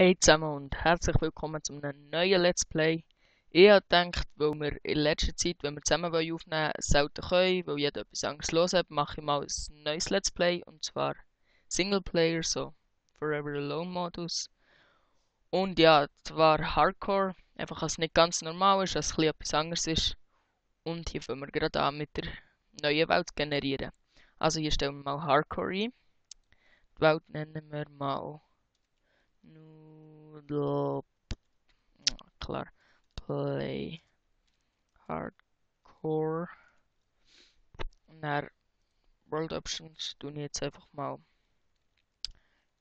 Hey zusammen und herzlich willkommen zu einem neuen Let's Play. Ich habe gedacht, weil wir in letzter Zeit, wenn wir zusammen aufnehmen wollen, selten können, weil jeder etwas anderes hört, mache ich mal ein neues Let's Play, und zwar Singleplayer, so Forever Alone Modus. Und ja, zwar Hardcore, einfach als es nicht ganz normal ist, als es etwas anderes ist. Und hier fangen wir gerade an mit der neuen Welt generieren. Also hier stellen wir mal Hardcore ein. Die Welt nennen wir mal Noodle. Klar. Play Hardcore. Und dann World Options tue ich jetzt einfach mal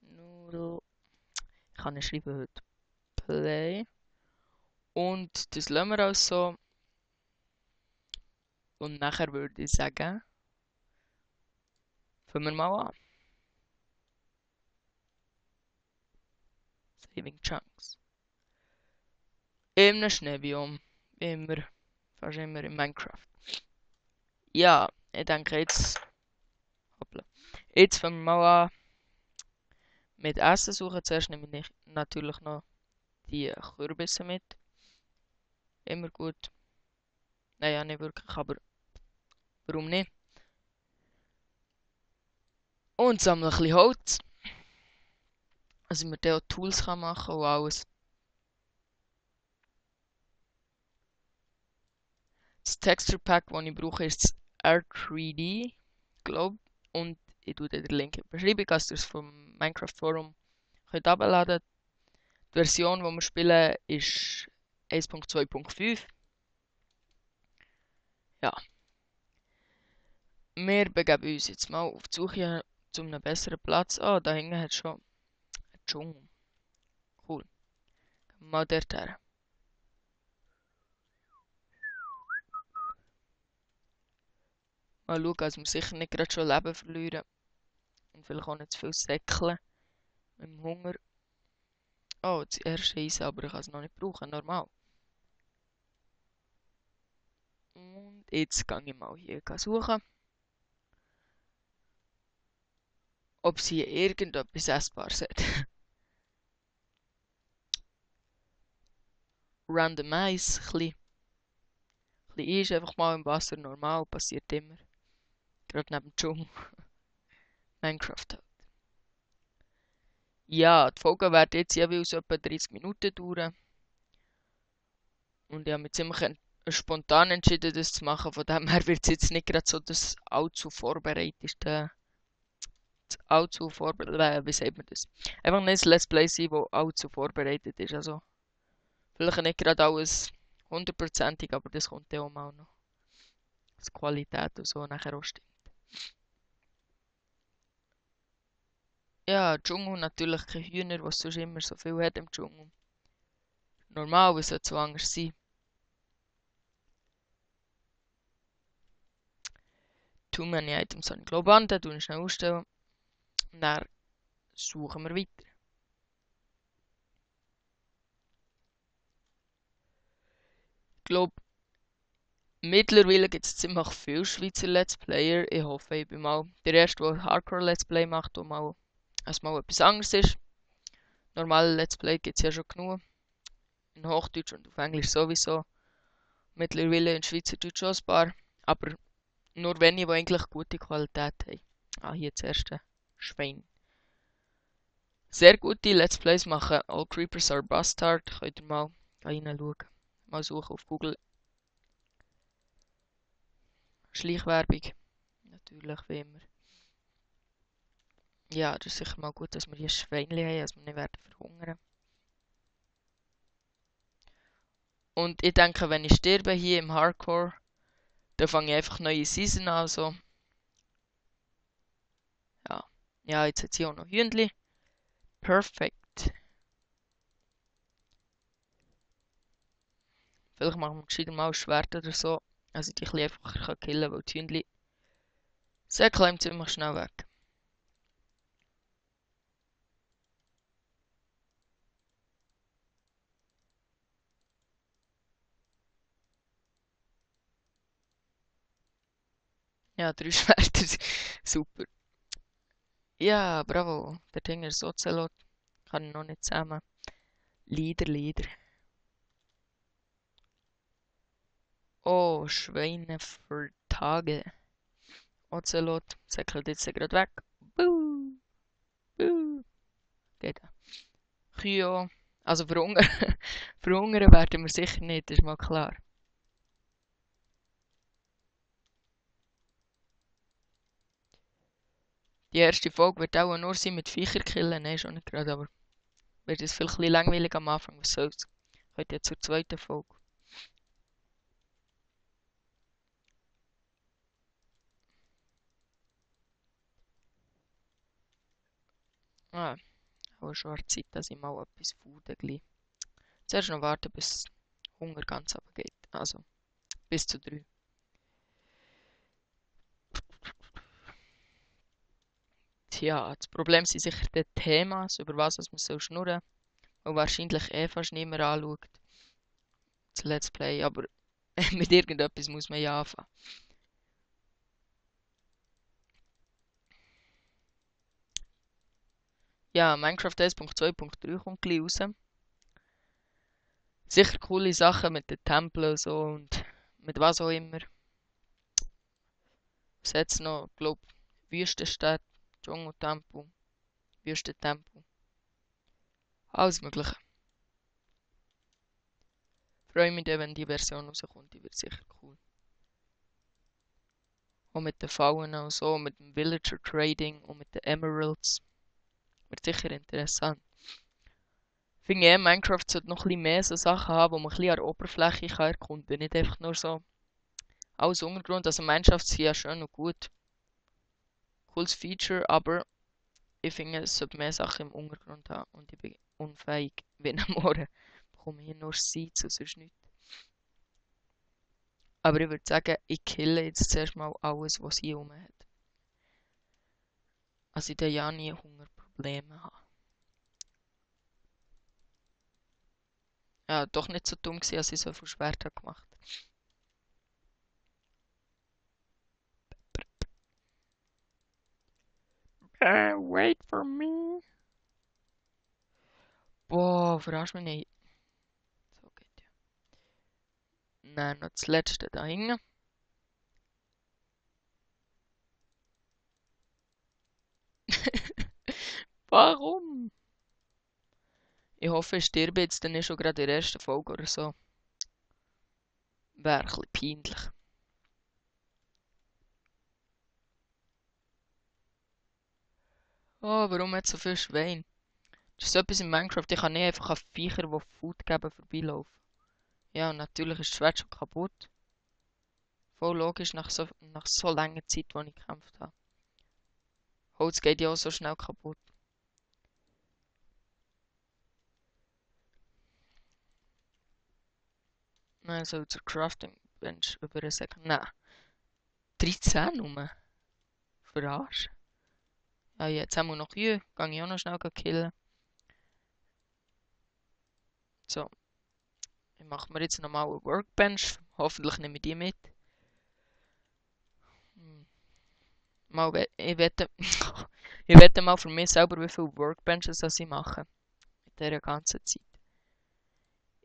Noodle. Ich kann nicht schreiben heute. Play. Und das lassen wir auch so. Und nachher würde ich sagen, fangen wir mal an. Saving Chunks. Im Schneebiom. Immer. Fast immer in Minecraft. Ja, ich denke jetzt. Hoppla. Jetzt fangen wir mal an mit Essen suchen. Zuerst nehme ich natürlich noch die Kürbisse mit. Immer gut. Naja, nicht wirklich, aber warum nicht? Und sammle ein bisschen Holz. Also man da auch Tools kann machen und alles. Das Texture Pack, das ich brauche, ist das R3D, glaube ich. Und ich tue den Link in die Beschreibung, dass ihr es vom Minecraft Forum könnt abladen. Die Version, die wir spielen, ist 1.2.5. Ja. Wir begeben uns jetzt mal auf die Suche zu einem besseren Platz. Ah, da hinten hat schon einen Dschungel. Cool. Gehen wir mal dort her. Mal schauen, dass wir sicher nicht gerade schon Leben verlieren. Und vielleicht auch nicht zu viel säckeln. Mit dem Hunger. Oh, das erste Eisen, aber ich kann es noch nicht brauchen. Normal. Und jetzt gehe ich mal hier suchen, ob sie irgendetwas Essbares hat. Random Eis, ein bisschen Eis einfach mal im Wasser, normal, passiert immer. Gerade neben dem Dschungel. Minecraft halt. Ja, die Folge wird jetzt jeweils etwa 30 Minuten dauern. Und ich habe mich ziemlich spontan entschieden, das zu machen. Von dem her wird es jetzt nicht gerade so das allzu vorbereiteste. Allzu vorbereitet. Wie sagt man das? Einfach nicht ein Let's Play sein, das allzu vorbereitet ist. Also, vielleicht nicht gerade alles hundertprozentig, aber das kommt ja auch mal noch. Dass Qualität und so nachher auch stimmt. Ja, Dschungel natürlich kein Hühner, was sonst immer so viel hat im Dschungel. Normal, wie soll es so anders sein? Too many items habe ich glaube an, den tue ich schnell ausstellen. Und dann suchen wir weiter. Ich glaube, mittlerweile gibt es ziemlich viele Schweizer Let's Player. Ich hoffe, ich bin mal der Erste, der Hardcore Let's Play macht, und mal, als mal etwas anderes ist. Normale Let's Play gibt es ja schon genug. In Hochdeutsch und auf Englisch sowieso. Mittlerweile in Schweizerdeutsch auch ein paar. Aber nur wenige, die eigentlich gute Qualität haben. Ah, hier das erste Schwein. Sehr gute Let's Plays machen. All Creepers are Bastard. Könnt ihr mal reinschauen. Mal suchen auf Google. Schleichwerbung. Natürlich, wie immer. Ja, das ist sicher mal gut, dass wir hier Schweinchen haben, dass wir nicht werden verhungern. Und ich denke, wenn ich sterbe hier im Hardcore, dann fange ich einfach neue Season an. Also. Ja. Ja, jetzt hat sie auch noch Hühnchen. Perfekt. Vielleicht machen wir gescheiter mal ein Schwert oder so. Also die ein bisschen einfacher killen kann, weil die Hühnchen sehr klein ziemlich schnell weg. Ja, 3 Schwerter. Super. Ja, bravo. Der Ding ist Ocelot. Kann ich noch nicht zusammen. Leider. Oh, Schweine für Tage. Ocelot säckelt jetzt gerade weg. Buh, buh. Geht. Kühe. Also verhungern. Verhungern werden wir sicher nicht, ist mal klar. Die erste Folge wird auch nur sein mit Viecherkillen. Nein, schon nicht gerade, aber wird es vielleicht ein bisschen langweilig am Anfang. Was soll's? Heute jetzt zur zweiten Folge. Ah, aber schon an der Zeit, dass ich mal etwas fooden gleich. Zuerst noch warten, bis Hunger ganz runtergeht. Also, bis zu 3. Tja, das Problem sind sicher die Themas, über was man so schnurren, und wahrscheinlich fast niemand anschaut. Das Let's Play, aber mit irgendetwas muss man ja anfangen. Ja, Minecraft 1.2.3 kommt gleich raus. Sicher coole Sachen mit den Tempeln und so und mit was auch immer. Was hat's noch? Ich glaube, Wüstenstadt, Dschungeltempel, Wüstentempel. Alles Mögliche. Freue mich dann, wenn die Version rauskommt, die wird sicher cool. Auch mit den Fallen und so, mit dem Villager Trading und mit den Emeralds. Wird sicher interessant. Ich finde Minecraft sollte noch ein bisschen mehr so Sachen haben, wo man ein bisschen an der Oberfläche kann erkunden kann. Nicht einfach nur so alles Untergrund. Also Minecraft ist ja schön und gut. Cooles Feature, aber ich finde, es sollte mehr Sachen im Untergrund haben. Und ich bin unfähig. Wenn am Morgen bekomme ich hier nur Seeds und sonst nichts. Aber ich würde sagen, ich kille jetzt zuerst mal alles, was hier rum hat. Also ich da ja nie Hungerprobleme habe. Ja, doch nicht so dumm gewesen, als ich so viel Schwert habe gemacht. Wait for me. Boah, verarsch mich nicht. So geht ja. Nein, noch das letzte da hinten. Warum? Ich hoffe, ich sterbe jetzt dann nicht schon gerade in der ersten Folge oder so. Wäre ein bisschen peinlich. Oh, warum hat so viel Schwein? Das ist so etwas in Minecraft, ich kann nicht einfach an Viecher, die Food geben, vorbeilaufen. Ja, und natürlich ist das Schwert schon kaputt. Voll logisch nach so langer Zeit, die ich gekämpft habe. Holz geht ja auch so schnell kaputt. Also zur Crafting Bench über eine Sekunde. Nein, 13 nur. Verarsch. Ja, jetzt haben wir noch Kühe. Kann ich auch noch schnell killen. So, ich mache mir jetzt nochmal eine Workbench. Hoffentlich nehme ich die mit. Ich wette, ich wette mal für mich selber, wie viele Workbenches das ich mache. In dieser ganzen Zeit.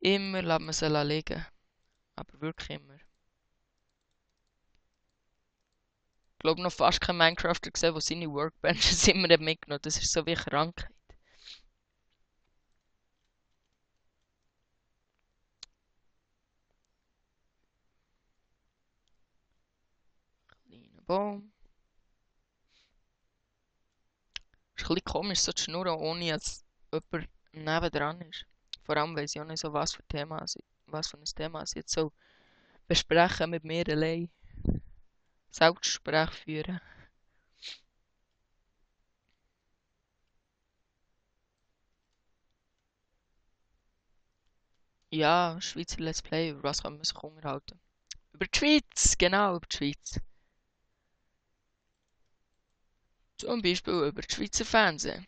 Immer lässt man sie liegen. Aber wirklich immer. Ich glaube noch fast kein Minecrafter gesehen, der seine Workbenches immer mitgenommen hat. Das ist so wie Krankheit. Kleiner Baum. Ist ein bisschen komisch, so zu schnurren, ohne dass jemand nebendran ist. Vor allem weiss ich auch nicht so, was für ein Thema ich jetzt so besprechen mit mir allein. Selbstgespräch führen. Ja, Schweizer Let's Play, über was kann man sich unterhalten? Über die Schweiz, genau, über die Schweiz. Zum Beispiel über das Schweizer Fernsehen.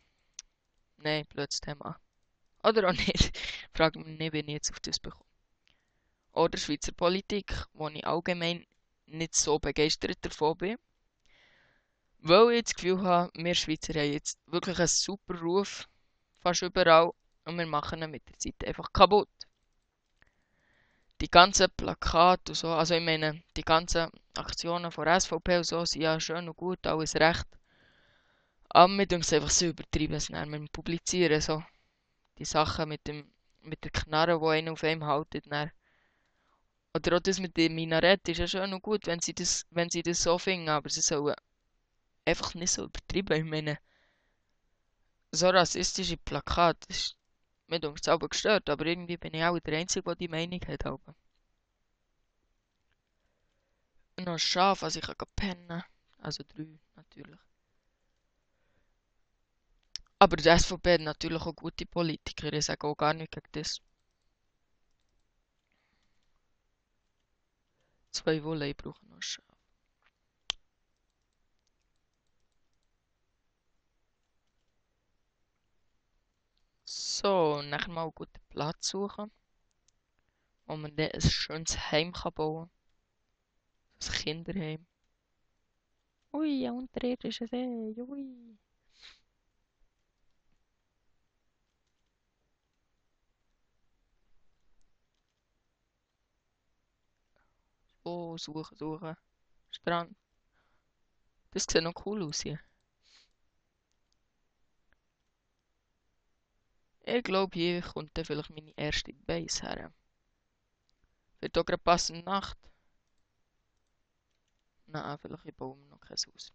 Nein, blödes Thema. Oder auch nicht. Frag mich nicht, wie ich jetzt auf das bekomme. Oder Schweizer Politik, wo ich allgemein nicht so begeistert davon bin. Weil ich das Gefühl habe, wir Schweizer haben jetzt wirklich einen super Ruf. Fast überall. Und wir machen ihn mit der Zeit einfach kaputt. Die ganzen Plakate und so, also ich meine, die ganzen Aktionen von SVP und so sind ja schön und gut, alles recht. Aber mir denkt es einfach so übertrieben, es mit dem Publizieren, so die Sachen mit der Knarre, die einen auf einem haltet. Dann. Oder auch das mit dem Minarett ist ja schön und gut, wenn sie das so finden, aber sie sollen einfach nicht so übertrieben. Ich meine, so rassistische Plakate, das ist mir denkt es aber gestört, aber irgendwie bin ich auch der Einzige, der die Meinung hat. Aber. Noch ein Schaf, also ich kann pennen. Also 3 natürlich. Aber die SVP hat natürlich auch gute Politiker, ich sage auch gar nicht gegen das. 2 Wolle, ich brauche noch ein Schaf. So, nachher mal einen guten Platz suchen, wo man dann ein schönes Heim kann bauen kann. Ein Kinderheim. Ui, ein unterirdischer See, ui. Oh, suchen. Strand. Das sieht noch cool aus hier. Ich glaube, hier kommt dann vielleicht meine erste Base her. Wird auch gerade passend Nacht. Nein, vielleicht ich baue mir noch kein Haus.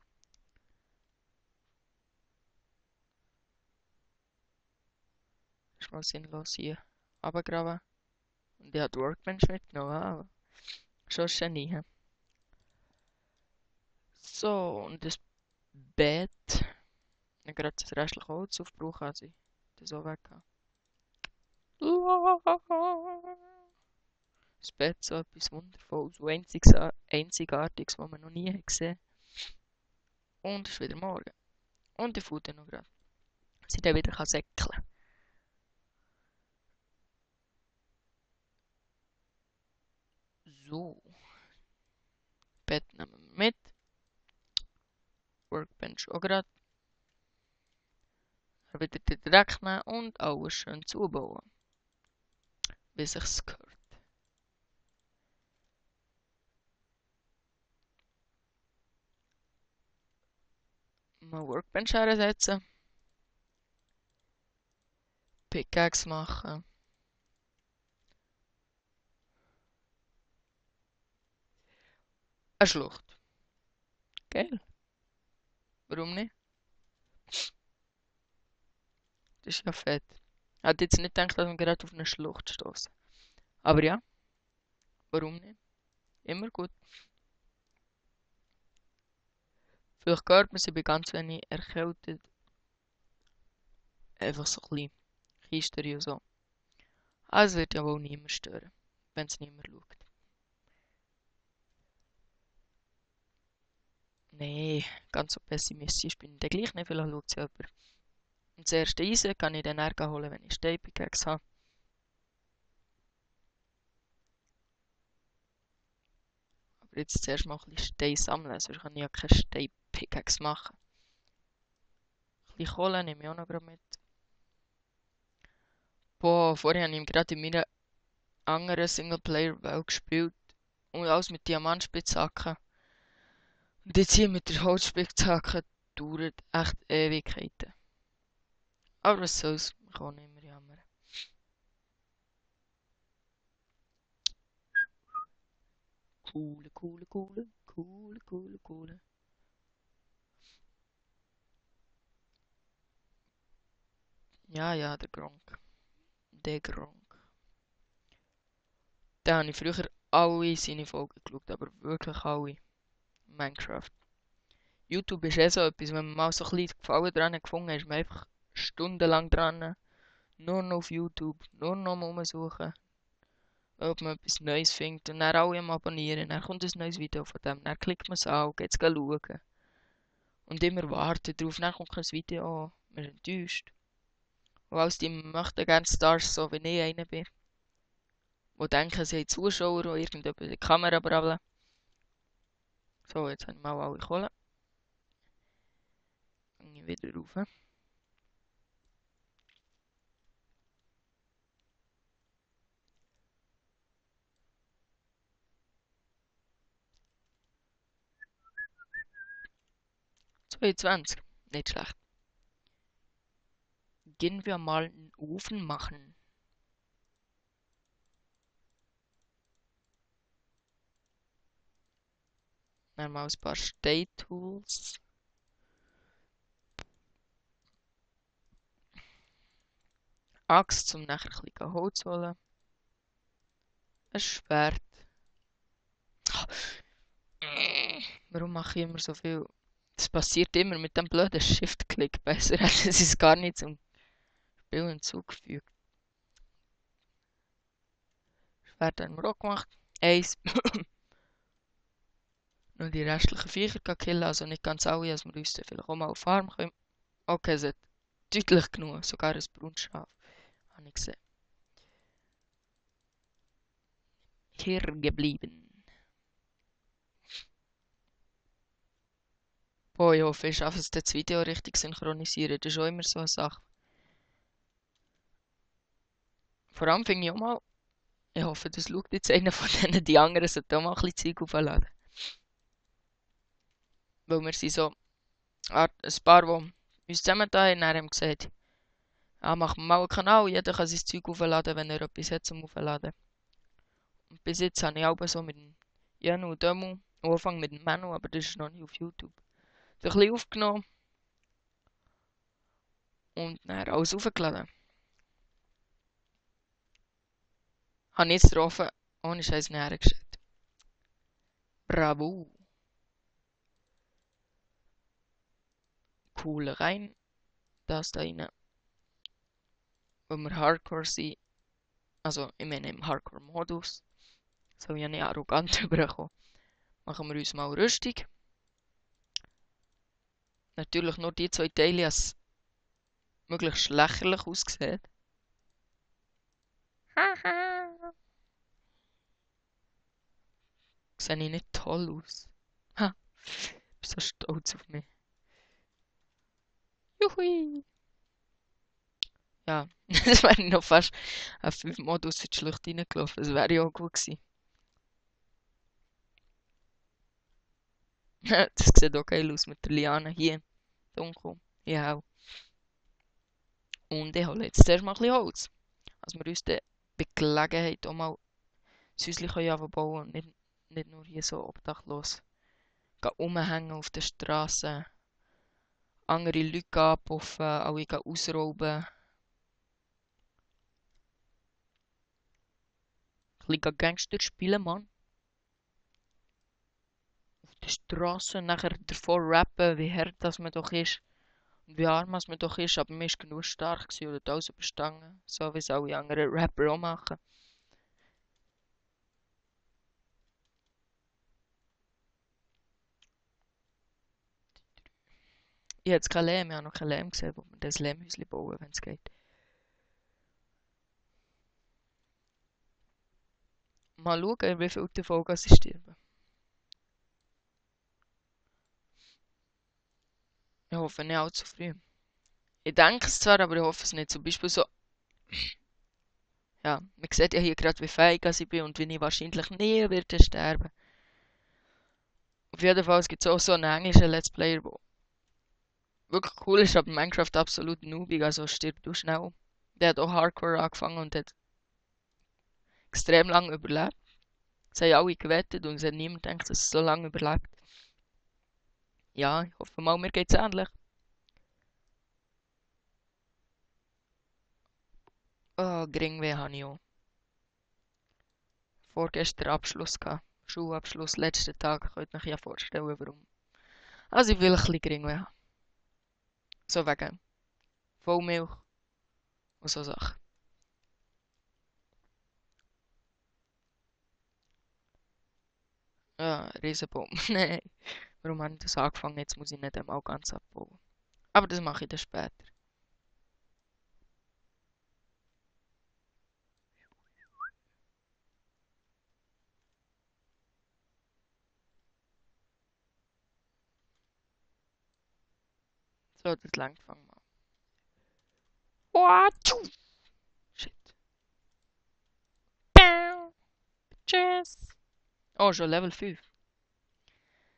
Ist mal sinnlos hier runtergraben. Und ich habe die Workbench mitgenommen. Ah, schon ein Genie. He? So, und das Bett. Ich habe gerade das restliche Holz aufgebraucht, also ich das auch weg habe. Das Bett so etwas Wundervolles, so Einzigartiges, was man noch nie hat gesehen. Und es ist wieder morgen. Und ich futter noch gerade. Sie dann wieder kann säckeln. So, Bett nehmen wir mit. Workbench auch gerade. Wieder den Dreck nehmen und alles schön zubauen. Wie sich's gehört. Mal Workbench hersetzen. Pickaxe machen. Eine Schlucht. Geil. Warum nicht? Das ist ja fett. Ich hätte jetzt nicht gedacht, dass wir gerade auf eine Schlucht stoßen. Aber ja, warum nicht? Immer gut. Vielleicht hört man sie bei ganz wenig erkältet. Einfach so ein bisschen Kisteri und so. Also wird ja wohl niemand stören, wenn es niemand schaut. Nee, ganz so pessimistisch bin ich dann gleich nicht. Vielleicht schaut es ja jemand. Und das erste Eisen kann ich dann eher holen, wenn ich Steinpickaxe habe. Aber jetzt zuerst mal ein bisschen Stein sammeln, sonst kann ich ja keine Steinpickaxe machen. Ein bisschen Kohle nehme ich auch noch gerade mit. Boah, vorher habe ich gerade in meiner anderen Singleplayer-Welt gespielt. Und alles mit Diamantspitzhacken. Und jetzt hier mit der Holzspitzhacke dauert echt Ewigkeiten. Aber was soll's, man kann nicht mehr jammern. Coole. Ja, der Gronk. Der Gronk. Da habe ich früher alle seine Folgen geschaut, aber wirklich alle. Minecraft. YouTube ist eh so etwas, wenn man mal so ein bisschen Gefallen dran gefunden hat, ist man einfach stundenlang dran. Nur noch auf YouTube, nur noch mal rumsuchen, ob man etwas Neues findet. Und dann alle am Abonnieren, dann kommt ein neues Video von dem, dann klickt man es an, geht's schauen. Und immer warten drauf, dann kommt kein Video an, man ist enttäuscht. Und als die möchten gerne Stars, so wie ich einer bin, die denken, sie haben Zuschauer, die irgendetwas in die Kamera brabbeln. So, jetzt habe ich mal alle Kohle. Gehe ich wieder rauf. 22. Nicht schlecht. Gehen wir mal einen Ofen machen. Dann mal ein paar Stay-Tools. Axt, um nachher ein bisschen Holz zu holen. Ein Schwert. Warum mache ich immer so viel? Das passiert immer mit dem blöden Shift-Klick. Besser hätten sie es gar nicht zum Spiel hinzugefügt. Schwert haben wir auch gemacht. Eins. Nur die restlichen Viecher killen, also nicht ganz alle, als wir uns dann vielleicht auch mal auf Farm können. Okay, es hat deutlich genug, sogar ein Braunschaf. Habe ich gesehen. Hier geblieben. Boah, ich hoffe, ich schaffe es, das Video richtig synchronisieren. Das ist auch immer so eine Sache. Vor allem finde ich auch mal, ich hoffe, das schaut jetzt einer von denen, die anderen sollten auch mal ein bisschen Zeug aufladen. Weil wir sind so ein paar, die uns zusammen da haben, dann haben gesagt, ja, machen wir mal einen Kanal, jeder kann sein Zeug aufladen, wenn er etwas hat zum Aufladen. Und bis jetzt habe ich auch so mit dem Janu und Dömu, am Anfang mit dem Manu, aber das ist noch nicht auf YouTube, so ein bisschen aufgenommen und dann alles aufgeladen. Habe ich jetzt getroffen, ohne Scheiß näher gestellt. Bravo! Cooler rein, das da rein. Wo wir Hardcore sind, also ich meine im Hardcore-Modus, soll ja nicht arrogant überkommen. Machen wir uns mal Rüstung. Natürlich nur die zwei Teile, als möglichst lächerlich aussehen. Haha! Sehe ich nicht toll aus? Ha! Ich bin so stolz auf mich. Juhui! Ja, das wäre noch fast auf 5 Modus in die Schlucht reingelaufen. Das wäre ja auch gut gewesen. Das sieht auch geil aus mit der Liane. Hier, dunkel. Ja auch. Und ich hole jetzt zuerst mal ein bisschen Holz. Als wir uns dann bei Gelegenheit auch mal das Häuschen bauen und nicht nur hier so obdachlos rumhängen auf der Straße. Andere Leute abpuffen, alle ausrauben. Ein bisschen Gangster spielen, Mann. Auf der Straße nachher davor rappen, wie hart das man doch ist. Und wie arm man doch ist, aber man ist genug stark gewesen oder alles überstanden. So wie es alle anderen Rapper auch machen. Ich habe jetzt kein Lehm, ich habe noch kein Lehm gesehen, wo wir das Lehmhäuschen bauen, wenn es geht. Mal schauen, wie viele davon sie sterben. Ich hoffe nicht allzu früh. Ich denke es zwar, aber ich hoffe es nicht. Zum Beispiel so, ja, man sieht ja hier gerade, wie fähig ich bin und wie ich wahrscheinlich nie werde sterben. Auf jeden Fall gibt es auch so einen englischen Let's Player, der wirklich cool ist, aber Minecraft absolut noobig, also stirbt du schnell. Der hat auch Hardcore angefangen und hat extrem lange überlebt. Es haben alle gewettet und es hat niemand gedacht, dass es so lange überlebt. Ja, ich hoffe mal, mir geht's ähnlich. Oh, Geringweh habe ich auch. Vorgestern Abschluss gehabt. Schulabschluss, letzten Tag. Könnt ihr euch ja vorstellen, warum. Also ich will ein bisschen Geringweh haben. So wegen Vollmilch und so Sachen. Ja, Riesenbaum. Nein. Warum habe ich das angefangen? Jetzt muss ich nicht einmal ganz abbauen. Aber das mache ich dann später. So, das langt, fangen wir an. What? Shit. Bam. Tschüss. Oh, schon Level 5.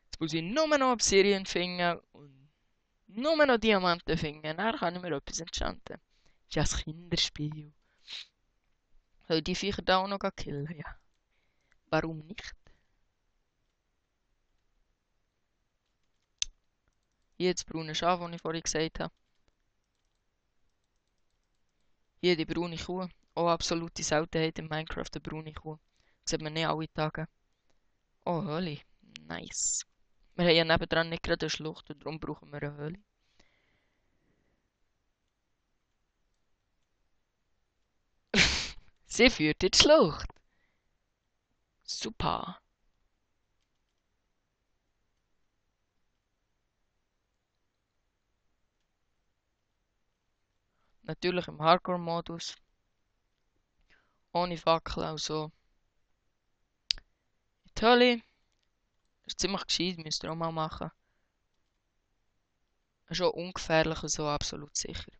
Jetzt muss ich nur noch Obsidian finden und Nur noch Diamanten finden, dann kann ich mir etwas enchanten. Das ist ja ein Kinderspiel. Soll ich die Viecher da auch noch killen? Ja. Warum nicht? Hier das braune Schaf, das ich vorhin gesagt habe. Hier die braune Kuh. Auch absolute Seltenheit in Minecraft, eine braune Kuh. Das sieht man nicht alle Tage. Oh, Höhle. Nice. Wir haben ja nebendran nicht gerade eine Schlucht und darum brauchen wir eine Höhle. Sie führt in die Schlucht. Super. Natürlich im Hardcore-Modus. Ohne Fackel auch so. Die Höhle ist ziemlich gescheit, müsst ihr auch mal machen. Schon ungefährlich und so, absolut sicher.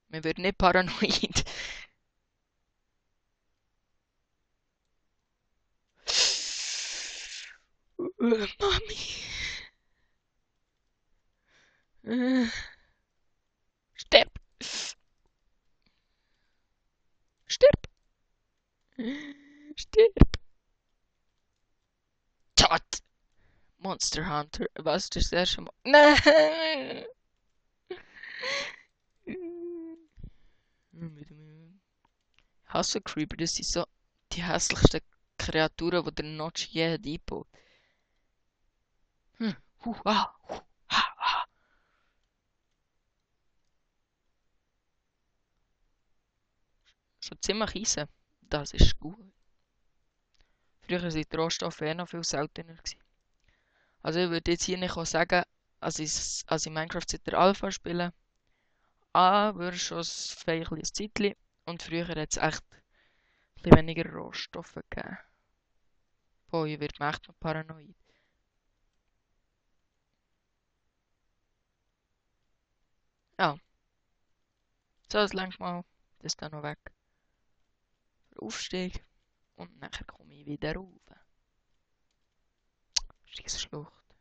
Man wird nicht paranoid. Mami. Stirb. Stirb. Stirb. Tot. Monster Hunter. Was? Das ist das erste Mal. Nein. Ich hasse Creeper. Das sind so die hässlichsten Kreaturen, die der Notch je hat eingebaut. Schon ziemlich easy. Das ist gut. Früher waren die Rohstoffe noch viel seltener. Also ich würde jetzt hier nicht sagen, als ich Minecraft seit der Alpha spiele. Aber schon ein Zeitchen. Und früher hat es echt ein bisschen weniger Rohstoffe gegeben. Boah, ich werde echt noch paranoid. Ja, so, das lenkt mal. Das ist dann noch weg. Der Aufstieg. Und nachher komme ich wieder rauf. Schlucht.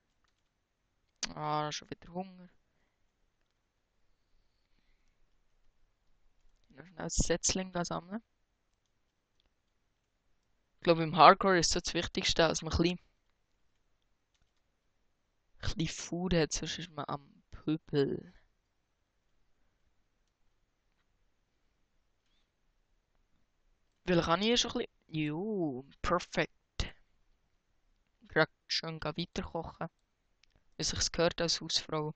Ah, schon wieder Hunger. Noch schnell ein Setzling sammeln. Ich glaube, im Hardcore ist so das Wichtigste, dass man ein bisschen Food hat, sonst ist man am Pöbel. Weil kann ich schon ein bisschen. Jo, perfekt. Gerade schön weiterkochen. Wie sich's gehört als Hausfrau.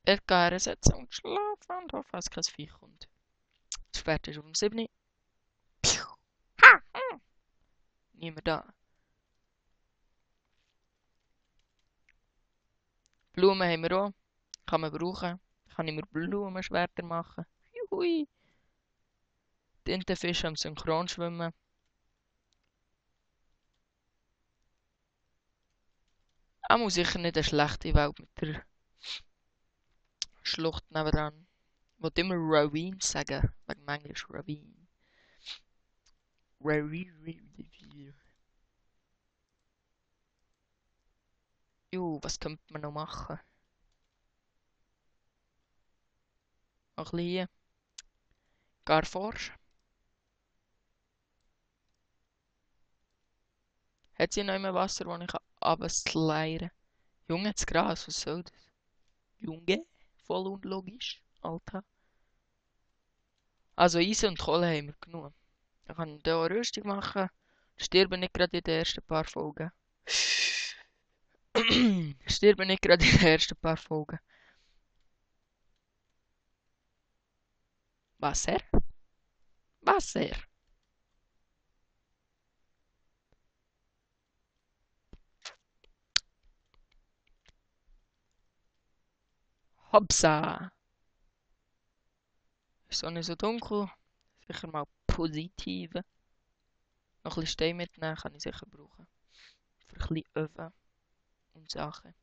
Bett hersetzen und schlafen und hoffen, dass kein Vieh kommt. Das Pferd ist auf dem 7. Piu. Ha! Niemand da. Blumen haben wir auch. Kann man brauchen. Kann ich mir Blumenschwerter machen. Juhui. Tintenfische am Synchronschwimmen. Auch sicher nicht eine schlechte Welt mit der Schlucht nebenan. Ich wollte immer Ravine sagen. Wegen dem Englisch Ravine. Jo, was könnte man noch machen? Noch ein bisschen hier. Gar forschen. Hat sie noch immer Wasser, wo ich runtersliden kann? Junge, das Gras, was soll das? Junge, voll unlogisch, Alter. Also Eisen und Kohle haben wir genug. Dann kann ich da eine Rüstung machen. Sterben nicht gerade in den ersten paar Folgen. Sterben nicht gerade in den ersten paar Folgen. Wasser? Wasser? Hopsa! Ist auch nicht so dunkel. Sicher mal positiv. Noch ein bisschen Stein mitnehmen kann ich sicher brauchen. Für ein bisschen Öfen und Sachen.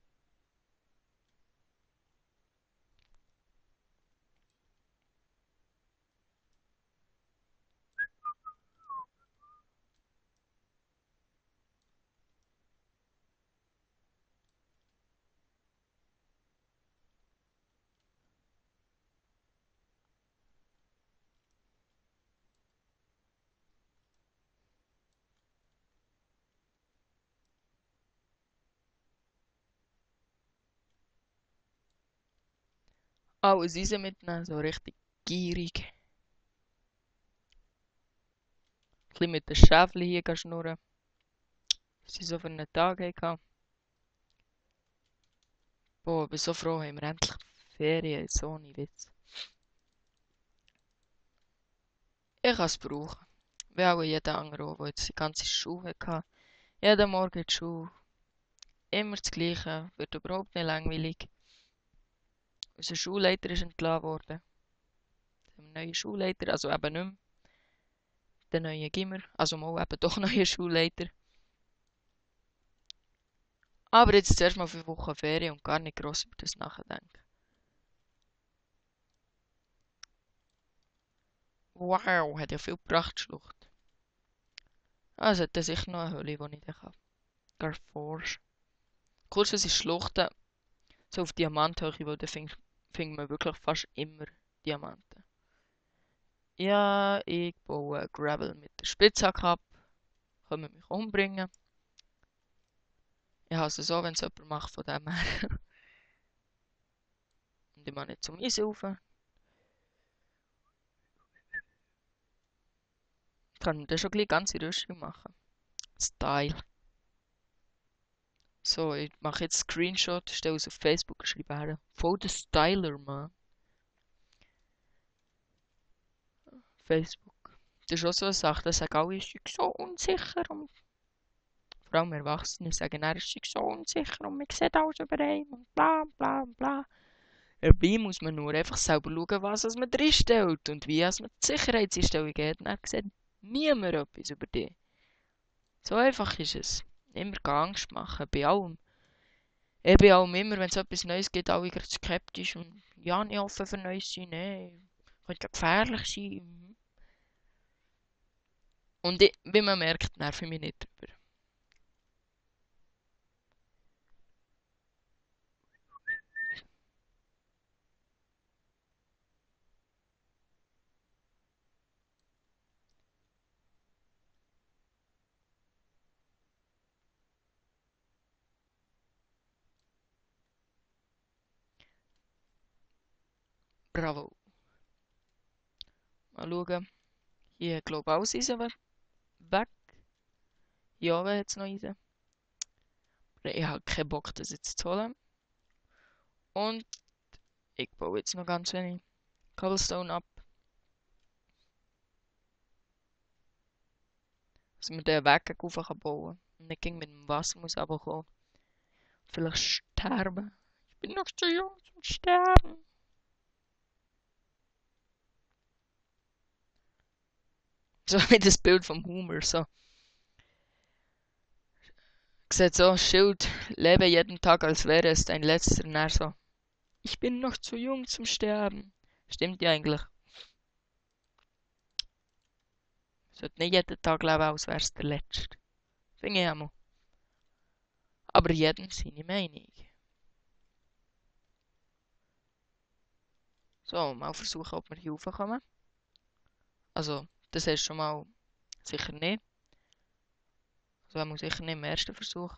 alles Eisen mitnehmen, so richtig gierig. Ein bisschen mit den Schäfchen hier schnurren, was sie so für einen Tag hatten. Boah, ich bin so froh, haben wir endlich Ferien, jetzt ohne Witz. Ich kann es brauchen. Wie auch jeder andere, auch, der jetzt die ganze Schule hatte. Jeden Morgen in die Schule. Immer das Gleiche. Wird überhaupt nicht langweilig. Unser Schulleiter ist entlassen worden. Wir haben einen neuen Schulleiter, also eben nicht mehr. Der neue Gimmer. Also mal eben doch neuer Schulleiter. Aber jetzt zuerst mal 5 Wochen Ferien und gar nicht gross über das nachdenken. Wow, hat ja viel Prachtschlucht. Also hat er sicher noch eine Höhle, die ich dann gar forschen. Kurz, es ist Schluchten, so auf Diamanthöhe, wo da findet man wirklich fast immer Diamanten. Ja, ich baue Gravel mit der Spitzhacke ab. Können mich umbringen. Ich hasse es so, wenn es jemand macht von dem her. Und ich mache nicht zum Eis rauf. Ich kann das schon gleich ganze Rüstung machen. Style. So, ich mache jetzt Screenshot, stelle es auf Facebook und schreibe her. Voll der Styler, Mann. Facebook. Das ist auch so eine Sache, da sagen alle, ich bin so unsicher. Und vor allem Erwachsene sagen, er ist so unsicher und man sieht alles über ihn und bla bla bla. Dabei muss man nur einfach selber schauen, was man drin stellt und wie man die Sicherheitseinstellung geht. Dann sieht niemand etwas über dich. So einfach ist es. Immer Angst machen, bei allem. Ich bin auch immer, wenn es etwas Neues gibt, alle gerade skeptisch und ja, nicht offen für Neues sein, nee, könnte gefährlich sein. Und ich, wie man merkt, nerv ich mich nicht drüber. Bravo. Mal schauen. Hier, glaube ich, alles Eisen weg. Ja, wer hat noch Eisen? Aber ich habe keinen Bock, das jetzt zu holen. Und ich baue jetzt noch ganz wenig Cobblestone ab. Dass man den Weg rauf kann bauen kann. Und nicht gegen mit dem Wasser muss runterkommen. Vielleicht sterben. Ich bin noch zu jung zum Sterben. So wie das Bild vom Homer. So. Sieht so, Schild, lebe jeden Tag, als wäre es dein letzter. Und er so, ich bin noch zu jung zum Sterben. Stimmt ja eigentlich. Sollte nicht jeden Tag leben, als wäre es der letzte. Finde ich auch. Aber jedem seine Meinung. So, mal versuchen, ob wir hier raufkommen. Also, das hast du schon mal sicher nicht. Also, er muss sicher nicht im ersten Versuch.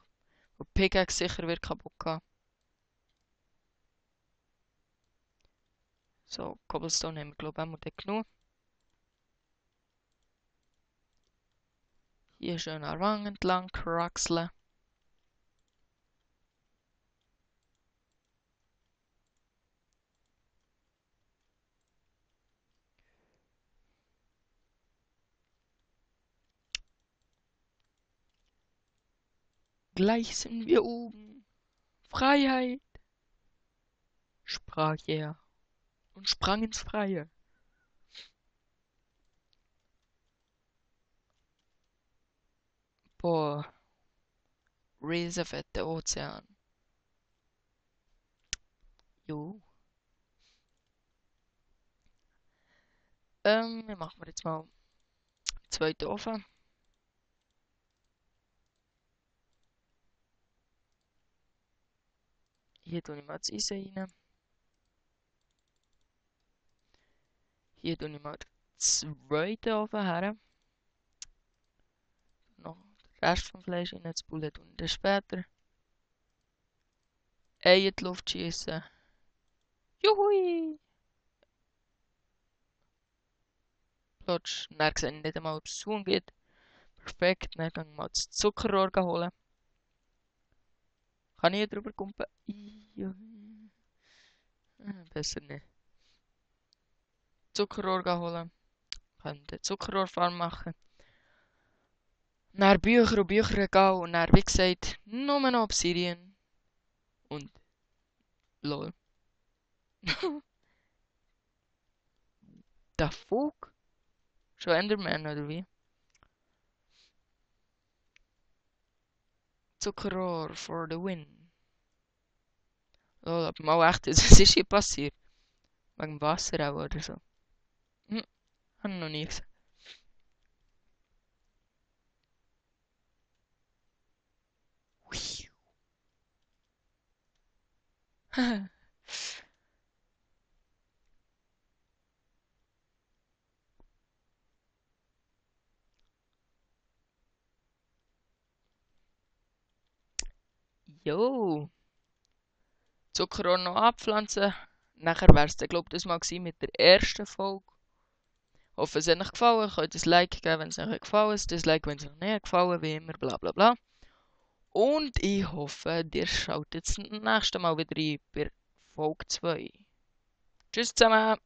Und Pickaxe sicher wird kaputt gehen. So, Cobblestone haben wir, glaube ich, auch genug. Hier schön an der Wand entlang kraxeln. Gleich sind wir oben. Freiheit, sprach er und sprang ins Freie. Boah, riesenfette Ozean. Jo. Wir machen jetzt mal den zweiten Ofen. Hier tue ich mal das Eisen rein. Hier tue ich mal den zweiten Ofen her. Noch den Rest vom Fleisch rein. Das Bullet tue ich dann später. Eier in die Luft schießen. Juhui! Plötzlich, dann sehe ich nicht einmal, ob es zugeht. Perfekt, dann gehen wir mal das Zuckerrohr holen. Kann ich hier drüber kumpen? Ja. Besser nicht. Zuckerrohr holen. Kann den Zuckerrohrfarm machen. Nach Bücher und Bücher gehen und dann, wie gesagt, nur noch Obsidian. Und lol. Der Fug? Schon Enderman oder wie? Zuckerrohr for the win. Lol, aber mal echt, was ist hier passiert? Wegen dem Wasser auch oder so. Hm, hab ich noch nie gesehen. Jo, Zuckerrohr noch abpflanzen. Nachher wär's dann, glaub ich, das mal gewesen mit der ersten Folge. Hoffe, es hat euch gefallen. Könnt ein Like geben, wenn es euch gefallen ist. Dislike, wenn es euch nicht gefallen, wie immer, bla bla bla. Und ich hoffe, ihr schaut jetzt das nächste Mal wieder rein bei Folge 2. Tschüss zusammen!